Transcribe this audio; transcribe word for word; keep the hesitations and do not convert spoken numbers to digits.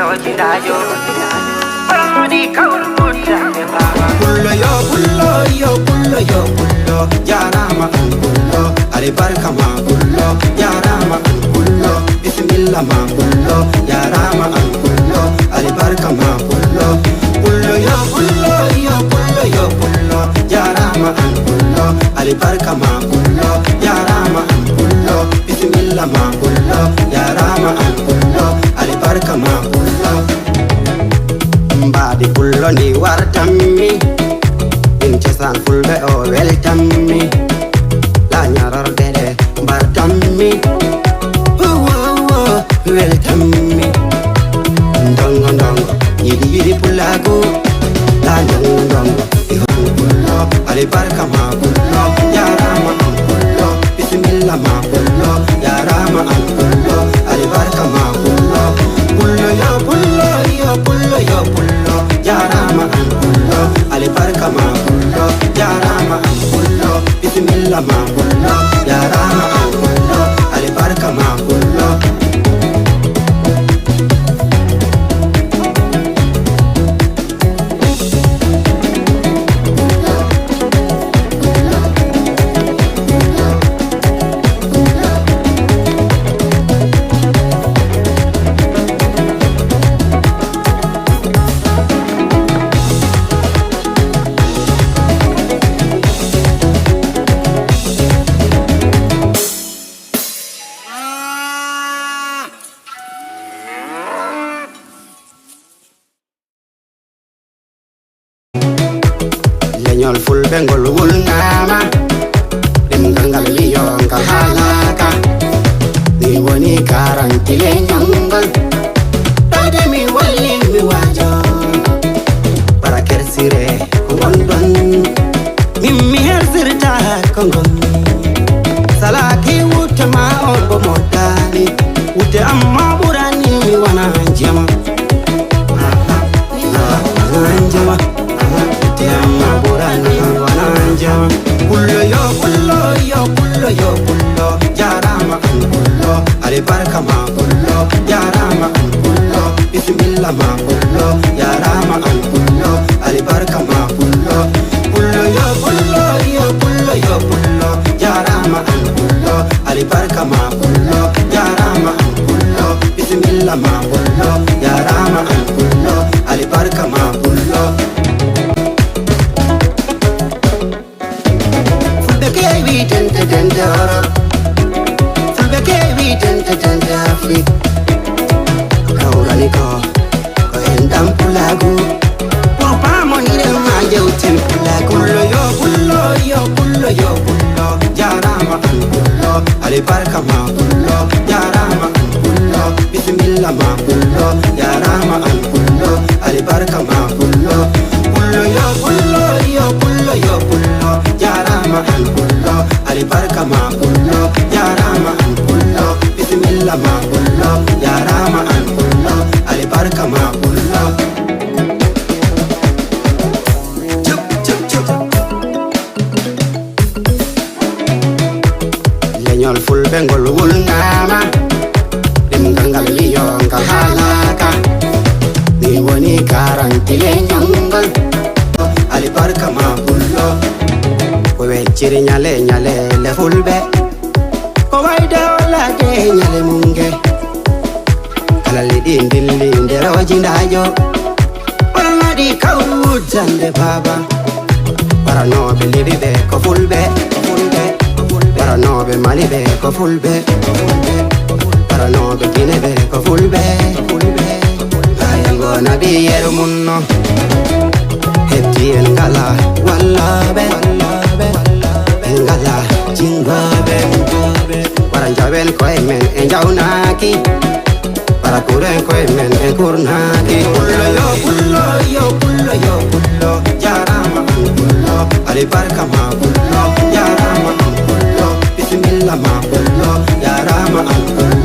Pullo yo pullo, yo pullo, yo pullo, jarama an pullo, alibarka ma pullo, jarama an pullo, bismillah ma pullo, jarama an pullo, alibarka ma pullo. Pullo yo pullo, yo pullo, yo pullo, jarama an pullo, alibarka ma pullo, jarama an pullo, bismillah ma pullo, jarama an pullo, alibarka ma pullo. Mbaadi pullo ndi wartammi, min cosaan fulɓe o weltammi. Laañarorɗe ɗe mbartammi, wo, wo, wo, weltammi. Ndongo ndongo, yiɗi yiɗi pulaagu. La ndongo ndongo, iwan pullo, alibarka ma pullo, jarama an pullo, bismillah ma pullo, jarama an pullo, alibarka ma pullo. Pullo yo pullo, yo pullo, yo pullo, jarama an pullo, alibarka ma pullo, jarama an pullo, bismillah ma pullo, jarama an pullo, alibarka ma pullo. Leñol fulɓe ngol wulnaama, ɗemngal ngal wiyo ngal haalaaka. Mi woni garanti leñol ngol, ɗowde mi wolli mi waajo. Bara kersire ko ngonɗon, min mi hersirta ko ngonmi. Salaaki wutte ma on ko moddani, wutte amma ɓurani mi wona jema. Aha, aha, wona jema. Aha, wutte amma ɓurani mi wona jema. Pullo yo pullo, yo pullo, yo pullo, jarama an pullo, alibarka ma pullo, jarama an pullo, bismillah ma pullo, jarama an pullo, alibarka ma pullo. Pullo yo pullo, yo pullo, yo pullo, jarama an pullo, alibarka ma pullo, jarama an pullo, bismillah ma pullo, jarama an pullo, alibarka ma pullo. Fulɓe keewi dente dente Europe. Fulɓe keewi dente dente Afrique. Kawrani ko, ko en ɗam pulaagu. Pour paamoniren ma jewten pulaagu. Pullo yo pullo, yo pullo, yo pullo. Jarama an pullo. Alibarka ma pullo. Jarama an pullo. Bismillah ma pullo. Jarama an pullo. Alibarka ma pullo. Pullo yo pullo, yo pullo, yo pullo. Jarama an pullo. Alibarka ma pullo. Jarama an pullo. Bismillah ma pullo. Jarama an pullo. Alibarka ma pullo. Chup, chup, chup. Leñol fulɓe ngol wulnaama, ɗemngal ngal wiyo ngal haalaaka. Mi woni garanti leñol ngol. Alibarka ma pullo. Ko wecciri ñale ñale le fulɓe. Ko wayde o laade ñale munge. Kala liɗi ndilli nderoji ndajo. Ɓornoɗi kawru wuddande baaba. Waranooɓe Libi ɓe ko fulɓe, fulɓe. Waranooɓe Mali ɓe ko fulɓe, fulɓe. Waranooɓe Gine ɓe ko fulɓe, fulɓe. Haa en ngona ɓiyeero mum no. Heddi en ngala wallooɓe, en ngala jinngooɓe. Wara njawen koye men e njawnaaki. Para kuren koye men en kurnaaki. Pullo yo pullo, yo pullo, yo pullo. Jarama an pullo. Alibarka ma pullo. Jarama an pullo. Bismillah ma pullo. Jarama an pullo.